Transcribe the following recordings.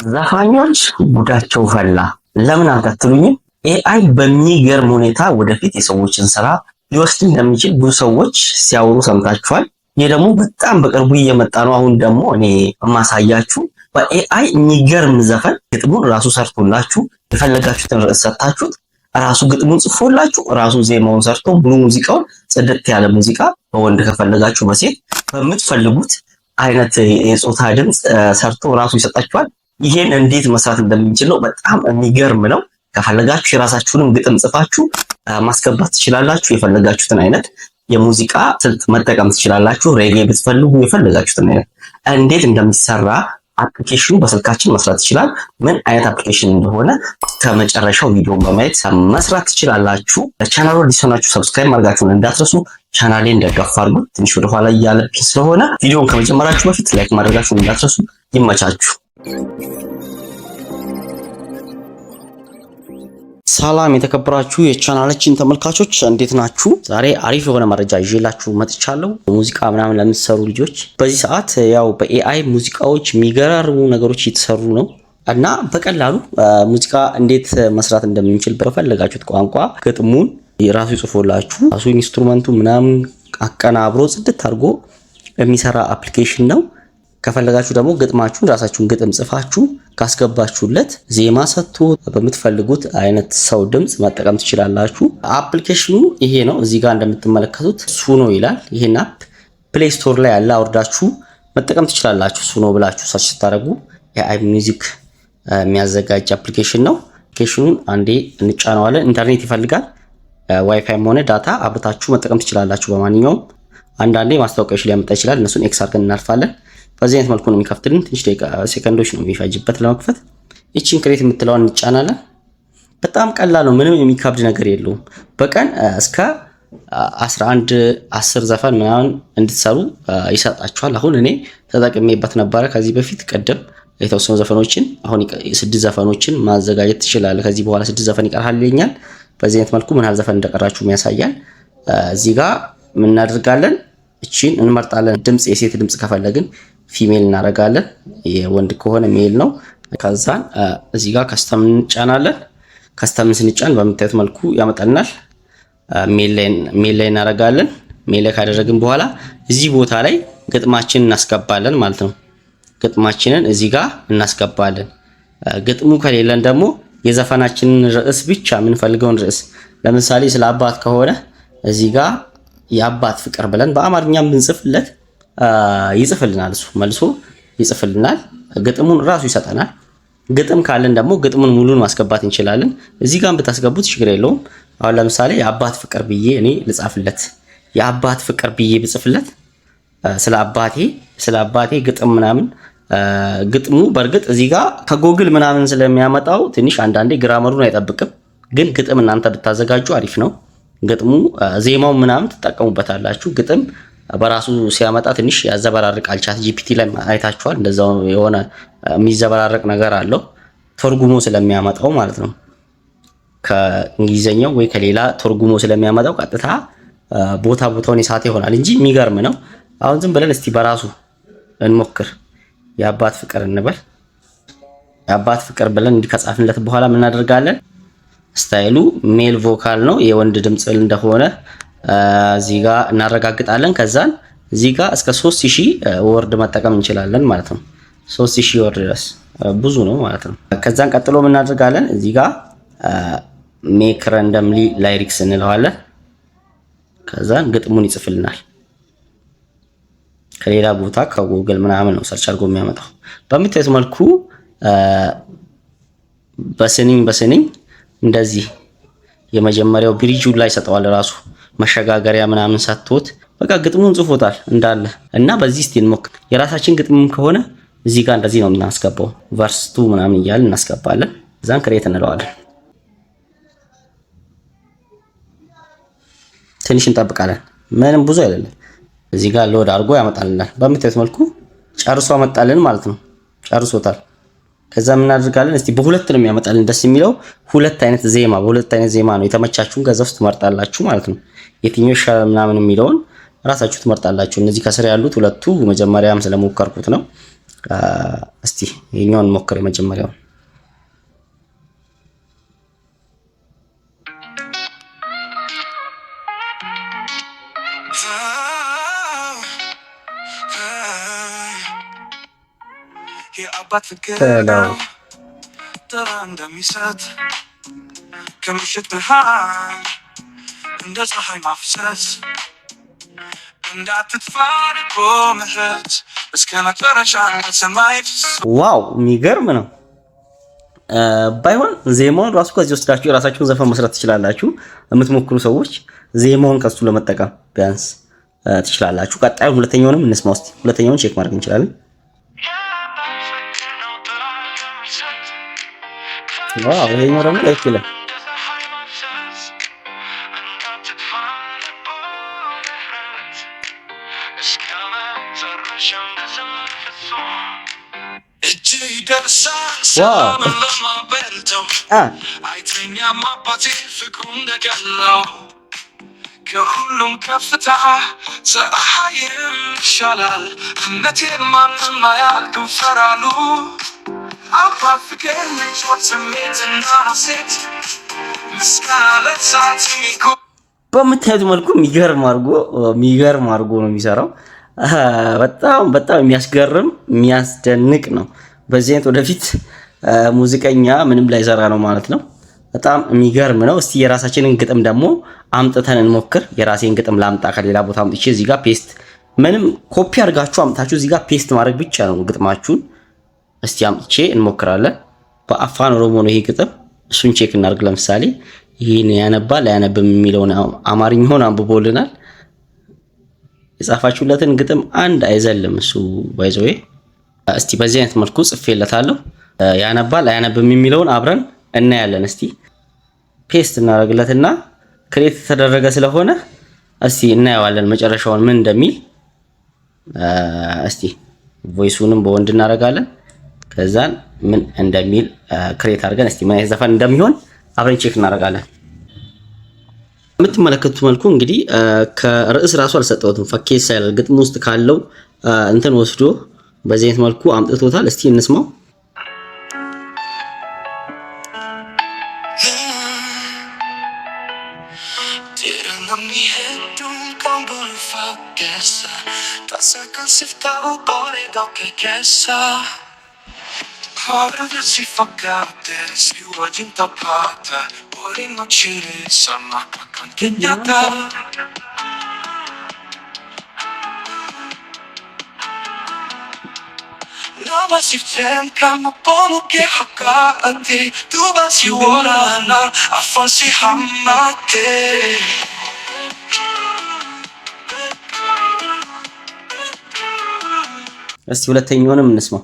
ዘፋኞች ጉዳቸው ፈላ። ለምን አትሉኝም? AI በሚገርም ሁኔታ ወደፊት የሰዎችን ስራ ሊወስድ እንደሚችል ብዙ ሰዎች ሲያወሩ ሰምታችኋል። ይህ ደግሞ በጣም በቅርቡ እየመጣ ነው። አሁን ደግሞ እኔ የማሳያችሁ በ AI የሚገርም ዘፈን ግጥሙን ራሱ ሰርቶላችሁ፣ የፈለጋችሁትን ርዕስ ሰጥታችሁት፣ ራሱ ግጥሙን ጽፎላችሁ፣ ራሱ ዜማውን ሰርቶ፣ ሙሉ ሙዚቃውን፣ ጽድት ያለ ሙዚቃ፣ በወንድ ከፈለጋችሁ በሴት፣ በምትፈልጉት አይነት የጾታ ድምፅ ሰርቶ ራሱ ይሰጣችኋል። ይሄን እንዴት መስራት እንደምንችል ነው። በጣም የሚገርም ነው። ከፈለጋችሁ የራሳችሁንም ግጥም ጽፋችሁ ማስገባት ትችላላችሁ። የፈለጋችሁትን አይነት የሙዚቃ ስልት መጠቀም ትችላላችሁ። ሬጌ ብትፈልጉ፣ የፈለጋችሁትን አይነት እንዴት እንደሚሰራ application ኑ በስልካችን መስራት ይችላል። ምን አይነት application እንደሆነ ከመጨረሻው ቪዲዮን በማየት መስራት ትችላላችሁ። ለቻናሉ አዲስ ሆናችሁ subscribe ማድረጋችሁን እንዳትረሱ። ቻናሌን ደገፍ አድርጉት። ትንሽ ወደኋላ እያለብኝ ስለሆነ ቪዲዮን ከመጀመራችሁ በፊት like ማድረጋችሁን እንዳትረሱ። ይመቻችሁ። ሰላም የተከበራችሁ የቻናላችን ተመልካቾች፣ እንዴት ናችሁ? ዛሬ አሪፍ የሆነ መረጃ ይዤላችሁ መጥቻለሁ። ሙዚቃ ምናምን ለምትሰሩ ልጆች፣ በዚህ ሰዓት ያው በ AI ሙዚቃዎች የሚገራርሙ ነገሮች እየተሰሩ ነው እና በቀላሉ ሙዚቃ እንዴት መስራት እንደምንችል፣ በፈለጋችሁት ቋንቋ ግጥሙን ራሱ ይጽፎላችሁ፣ ራሱ instrument ኡ ምናምን አቀናብሮ ጽድት አድርጎ የሚሰራ application ነው። ከፈለጋችሁ ደግሞ ግጥማችሁን ራሳችሁን ግጥም ጽፋችሁ ካስገባችሁለት ዜማ ሰጥቶ በምትፈልጉት አይነት ሰው ድምፅ መጠቀም ትችላላችሁ። Application ኑ ይሄ ነው። እዚህ ጋር እንደምትመለከቱት ሱኖ ይላል። ይሄን app Play Store ላይ ያለ አውርዳችሁ መጠቀም ትችላላችሁ። ሱኖ ብላችሁ search ስታደርጉ የ AI music የሚያዘጋጅ application ነው። Application ኑን አንዴ እንጫነዋለን። ኢንተርኔት ይፈልጋል። ዋይፋይም ሆነ data አብርታችሁ መጠቀም ትችላላችሁ። በማንኛውም አንዳንዴ ማስታወቂያዎች ሊያመጣ ይችላል። እነሱን X አድርገን እናልፋለን። በዚህ አይነት መልኩ ነው የሚከፍትልን። ትንሽ ደቂቃ ሴከንዶች ነው የሚፈጅበት ለመክፈት። ይቺን create የምትለዋን እንጫናለን። በጣም ቀላል ነው። ምንም የሚከብድ ነገር የለውም። በቀን እስከ 11 10 ዘፈን ምናምን እንድትሰሩ ይሰጣችኋል። አሁን እኔ ተጠቅሜበት ነበረ ከዚህ በፊት ቅድም የተወሰኑ ዘፈኖችን። አሁን ስድስት ዘፈኖችን ማዘጋጀት ትችላለህ። ከዚህ በኋላ ስድስት ዘፈን ይቀርሃል ይለኛል። በዚህ አይነት መልኩ ምን ያህል ዘፈን እንደቀራችሁ ያሳያል። እዚህ ጋር ምን እናደርጋለን? እቺን እንመርጣለን። ድምፅ የሴት ድምፅ ከፈለግን female እናደርጋለን። የወንድ ከሆነ male ነው። ከዛን እዚህ ጋር custom እንጫናለን። Custom ን ስንጫን በምታዩት መልኩ ያመጣልናል። Male ላይ እናደርጋለን። Male ላይ ካደረግን በኋላ እዚህ ቦታ ላይ ግጥማችንን እናስገባለን ማለት ነው። ግጥማችንን እዚህ ጋር እናስገባለን። ግጥሙ ከሌለን ደግሞ የዘፈናችንን ርዕስ ብቻ፣ የምንፈልገውን ርዕስ፣ ለምሳሌ ስለ አባት ከሆነ እዚህ ጋር የአባት ፍቅር ብለን በአማርኛም ብንጽፍለት ይጽፍልናል። እሱ መልሶ ይጽፍልናል። ግጥሙን ራሱ ይሰጠናል። ግጥም ካለን ደግሞ ግጥሙን ሙሉን ማስገባት እንችላለን። እዚህ ጋር ብታስገቡት ችግር የለውም። አሁን ለምሳሌ የአባት ፍቅር ብዬ እኔ ልጻፍለት። የአባት ፍቅር ብዬ ብጽፍለት ስለ አባቴ ግጥም ምናምን፣ ግጥሙ በእርግጥ እዚህ ጋር ከጎግል ምናምን ስለሚያመጣው ትንሽ አንዳንዴ grammar ኡን አይጠብቅም። ግን ግጥም እናንተ ብታዘጋጁ አሪፍ ነው። ግጥሙ ዜማው ምናምን ትጠቀሙበታላችሁ። ግጥም በራሱ ሲያመጣ ትንሽ ያዘበራርቃል። ChatGPT ላይ አይታችኋል። እንደዛው የሆነ የሚዘበራረቅ ነገር አለው፣ ተርጉሞ ስለሚያመጣው ማለት ነው። ከእንግሊዘኛው ወይ ከሌላ ተርጉሞ ስለሚያመጣው ቀጥታ ቦታ ቦታውን የሳተ ይሆናል እንጂ የሚገርም ነው። አሁን ዝም ብለን እስቲ በራሱ እንሞክር። የአባት ፍቅር እንበል። የአባት ፍቅር ብለን እንዲህ ከጻፍንለት በኋላ ምን እናደርጋለን? Style ኡ male vocal ነው፣ የወንድ ድምፅ እንደሆነ እዚህ ጋር እናረጋግጣለን። ከዛን እዚህ ጋር እስከ 3000 word መጠቀም እንችላለን ማለት ነው። 3000 word ድረስ ብዙ ነው ማለት ነው። ከዛን ቀጥሎ ምን እናደርጋለን? እዚህ ጋር make randomly lyrics እንለዋለን። ከዛን ግጥሙን ይጽፍልናል። ከሌላ ቦታ ከጉግል ምናምን ነው search አድርጎ የሚያመጣው። በምታዩት መልኩ በስንኝ በስንኝ እንደዚህ የመጀመሪያው bridge ኡ ላይ ሰጠዋል፣ ራሱ መሸጋገሪያ ምናምን ሰጥቶት በቃ ግጥሙን ጽፎታል እንዳለ። እና በዚህ እስቲ እንሞክር። የራሳችን ግጥምም ከሆነ እዚህ ጋር እንደዚህ ነው የምናስገባው። Verse two ምናምን እያልን እናስገባለን። እዛን create እንለዋለን። ትንሽ እንጠብቃለን። ምንም ብዙ አይደለም። እዚህ ጋር load አድርጎ ያመጣልናል። በምታዩት መልኩ ጨርሶ አመጣልን ማለት ነው። ጨርሶታል። ከዛ ምን እናደርጋለን? እስቲ በሁለት ነው የሚያመጣልን። ደስ የሚለው ሁለት አይነት ዜማ፣ በሁለት አይነት ዜማ ነው። የተመቻችሁን ከዛ ውስጥ ትመርጣላችሁ ማለት ነው። የትኛው ይሻላል ምናምን የሚለውን ራሳችሁ ትመርጣላችሁ። እነዚህ ከስር ያሉት ሁለቱ መጀመሪያም ስለሞከርኩት ነው። እስቲ ይሄኛውን ሞክር የመጀመሪያውን። የአባት ፍቅር ተለው ነው ጥራ እንደሚሰጥ ከምሽት ብርሃን እንደ ፀሐይ ማፍሰስ እንዳትጥፋ ልቦ ምህረት እስከ መጨረሻ ሰማይ። Wow፣ የሚገርም ነው። ባይሆን ዜማውን ራሱ ከዚህ ወስዳችሁ የራሳችሁን ዘፈን መስራት ትችላላችሁ። የምትሞክሩ ሰዎች ዜማውን ከሱ ለመጠቀም ቢያንስ ትችላላችሁ። ቀጣዩ ሁለተኛውንም እንስማ ውስጥ ሁለተኛውን check ማድረግ እንችላለን። የአባት ፍቅር ነው ጥራ እንደሚሰጥ Wow፣ ይሄኛው ደግሞ ለየት ይላል። እንደ ፀሐይ ማፍሰስ እንዳትጥፋ ልቦ ምህረት እስከ መጨረሻው ፍጹም እጅ ይደርሳል Wow ሰላምን ለማበልተው አይተኛም አባቴ ፍቅሩ እንደገላው ከሁሉም ከፍታ ፀሐይም ይሻላል እምነቴን ማንም አያልቅም ፈራሉ አባት ፍቅር ምቾት ስሜትና ሴት ምስጋና ለእሳት የሚጎ በምታዩት መልኩ የሚገርም አድርጎ ነው የሚሰራው። በጣም በጣም የሚያስገርም የሚያስደንቅ ነው። በዚህ አይነት ወደፊት ሙዚቀኛ ምንም ላይሰራ ነው ማለት ነው። በጣም የሚገርም ነው። እስቲ የራሳችንን ግጥም ደግሞ አምጥተን እንሞክር። የራሴን ግጥም ላምጣ፣ ከሌላ ቦታ አምጥቼ እዚህ ጋር paste፣ ምንም ኮፒ አድርጋችሁ አምጥታችሁ እዚህ ጋር paste ማድረግ ብቻ ነው ግጥማችሁን። እስቲ አምጥቼ እንሞክራለን። በአፋን ኦሮሞ ነው ይሄ ግጥም። እሱን check እናድርግ። ለምሳሌ ይህን ያነባል አያነብም የሚለውን አማርኛውን አንብቦልናል። የጻፋችሁለትን ግጥም አንድ አይዘልም እሱ by the way። እስቲ በዚህ አይነት መልኩ ጽፌለታለሁ። ያነባል አያነብም የሚለውን አብረን እናያለን። እስቲ paste እናደርግለትና create የተደረገ ስለሆነ እስቲ እናየዋለን መጨረሻውን ምን እንደሚል። እስቲ voice ኡንም በወንድ እናደርጋለን። ከዛን ምን እንደሚል create አድርገን እስቲ ምን አይነት ዘፈን እንደሚሆን አብረን check እናደርጋለን። የምትመለከቱት መልኩ እንግዲህ ከርዕስ ራሱ አልሰጠሁትም። ፈኬሳ ይላል። ግጥም ውስጥ ካለው እንትን ወስዶ በዚህ አይነት መልኩ አምጥቶታል። እስቲ እንስማው። Nama si እስቲ ሁለተኛውንም እንስማው።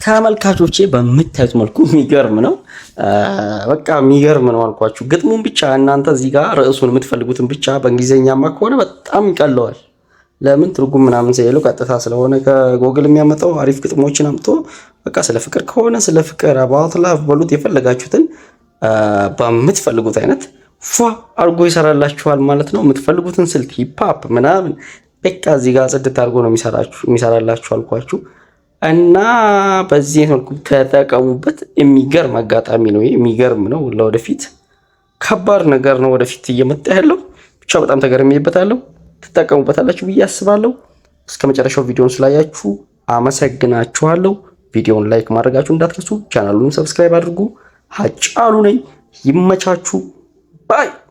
ተመልካቾቼ በምታዩት መልኩ የሚገርም ነው። በቃ የሚገርም ነው አልኳችሁ። ግጥሙን ብቻ እናንተ እዚህ ጋር ርዕሱን የምትፈልጉትን ብቻ በእንግሊዝኛማ ከሆነ በጣም ይቀለዋል። ለምን ትርጉም ምናምን ስለሌለው ቀጥታ ስለሆነ ከጎግል የሚያመጣው አሪፍ ግጥሞችን አምጥቶ በቃ ስለ ፍቅር ከሆነ ስለ ፍቅር about love በሉት የፈለጋችሁትን በምትፈልጉት አይነት ፏ አድርጎ ይሰራላችኋል ማለት ነው። የምትፈልጉትን ስልት hip hop ምናምን በቃ እዚህ ጋር ጽድት አድርጎ ነው የሚሰራላችሁ አልኳችሁ። እና በዚህ መልኩ ተጠቀሙበት። የሚገርም አጋጣሚ ነው። የሚገርም ነው። ለወደፊት ከባድ ነገር ነው ወደፊት እየመጣ ያለው። ብቻ በጣም ተገርሜበታለሁ። ትጠቀሙበታላችሁ ብዬ አስባለሁ። እስከ መጨረሻው ቪዲዮን ስላያችሁ አመሰግናችኋለሁ። ቪዲዮን like ማድረጋችሁ እንዳትረሱ፣ ቻናሉን subscribe አድርጉ። ሀጫሉ ነኝ። ይመቻችሁ። Bye.